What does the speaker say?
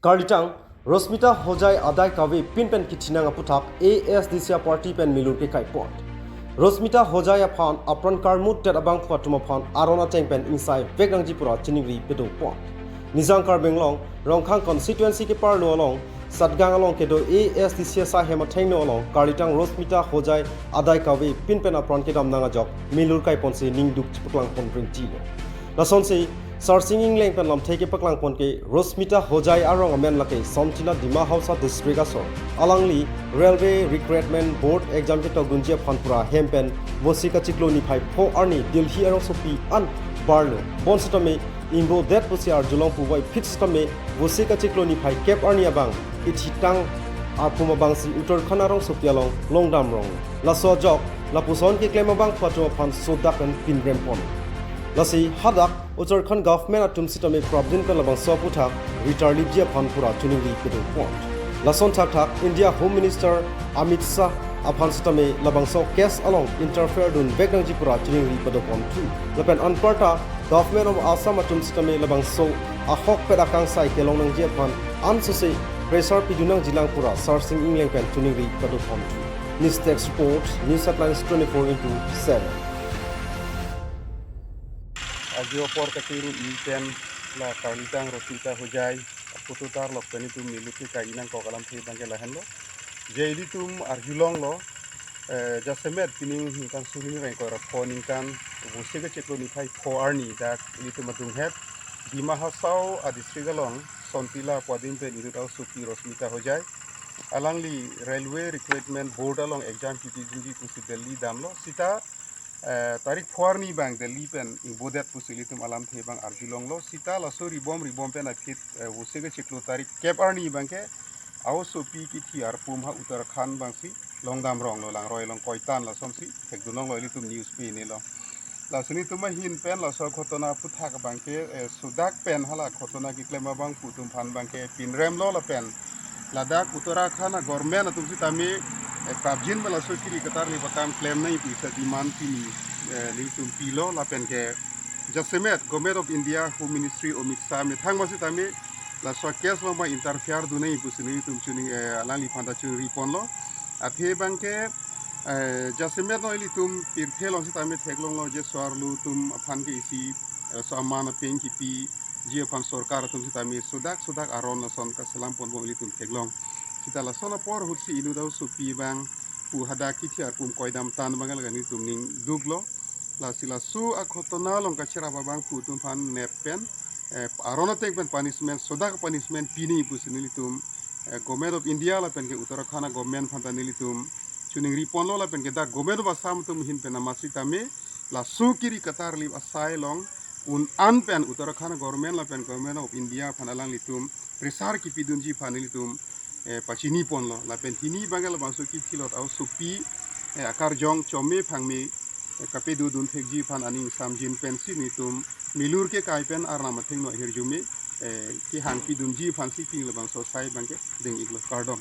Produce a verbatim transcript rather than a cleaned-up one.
Karlitang Rosmita Hojai adai kave pin pen kithinang aputhak A S D C party pen milur kekai pon. Rosmita Hojai aphan apran karmut tet abangphu atum aphan aron ateng pen ingsai vek nangji pura chiningri pado pon. Nijang Karbi Anglong Rongkhang constituency keparlo along Satgaon along kedo A S D C asai hem athengno along karlitang Rosmita Hojai adai kave pin pen apran kedam nang ajok milur kai ponsi ningduk chepaklang pon rinti lo. Lasonsi Sarsing Engleng pen lamthe kepaklang pon ke Rosmita Hojai arong amen lake Sontila Dima Hasao district asor. Alangli Railway Recruitment Board exam ketok dunji aphan pura hem pen Vosik achiklo niphai pho arni Delhi arongsopi an barlo. Bonsitame ingbodet pusi arjulong puvoiphit sitame Vosik achiklo niphai kep arni abang kithitang apum abangsi Uttarakhand arongsopi along longdam rong. Laso ajok lapuson keklem abangphu atum aphan sodak pen pinrem pon. Lasi hadak Uttarakhand government atum sitame prapjin pen labangso aputhak ritarlipji aphan pura chiningri pado pon. Lason thakthak India Home Minister Amit Shah aphan sitame labangso case along interfere dun vek nangji pura chiningri pado pon thu. Lapen anparta Government of Assam atum sitame labangso ahokpet akangsai kelong nangji aphan ansose pressure pidun nangjilang pura Sarsing Engleng pen chiningri pado pon thu. News Desk Report, News Headlines twenty-four into seven. Ajo apor kachiru i pen la karlitang Rosmita Hojai aphoto tarlok pen itum milur kekai nangkok alamthe abangke lahenlo. Je ilitum arjulonglo, eh, jasemet pining ningkan suri ni rengkoi ra pho ningkan Vosik achiklo niphai pho arni dak ilitum adunghet Dima Hasao adistrict along Sontila pu adim pen inut asopi Rosmita Hojai alangli Railway Recruitment Board along exam kipi dunji pusi Delhi damlo. Sita, eh, tarik pho arni abang Delhi pen ingbodet pusi ilitum alamthe abang arjulonglo. Sita laso ribom ribom pen aphi, eh, Vosik achiklo tarik kep arni abangke aosopi kithi arpum ha Uttarakhand abangsi longdam ronglo, langroi along koitan lasonsi thekdun longlo ilitum news pen ilo. Lason itum ahin pen laso ghotona aputhak abangke, eh, sodak pen hala ghotona keklem abangphu atum aphan abangke pinremlo lapen ladak Uttarakhand a-government atum sitame, eh, prapjin pen laso kiri katarlip akam klem nangji pusi demand pini, eh, nelitum pilo lapen ke jasemet Government of India Home Ministry Amit Shah methang ma sitame laso case along ma interfere dun nangji pusi nelitum chining, eh, alangliphan ta chiningri ponlo. Athe abangke, eh, jasemet non ilitum pirthe along sitame theklonglo je so-arlo atum aphan ke isi, eh, so aman apeng kipiji aphan sorkar atum sitame sodak sodak aron lason kaselam ponbom ilitum theklong. Sita lason apor ahutsi inut asopi abangphu hadak kithi arpum koidam tan abang laga nelitum ningduklo. Lasi laso aghotona along kacherap abangphu atum aphan nep pen, eh, aron ateng pen punishment, sodak punishment pi nangji pusi nelitum, eh, Government of India lapen ke Uttarakhand a-government aphan ta nelitum chiningri ponlo lapen ke dak Government of Assam atum ahin pen ama sitame laso kiri katarlip asai along un-an pen Uttarakhand government lapen Government of India aphan alanglitum pressure kipi dunji aphan nelitum, eh, pachini ponlo lapen hini abangke labangso kithilot aosopi, eh, akarjong Chome Phangme, eh, kapedo dun thekji aphan aning samjin pensi nelitum milur kekai pen arnam athengno ahirjume, eh, kehang pidunji aphansi pini labangso asai abangke ding-iklo, kardom.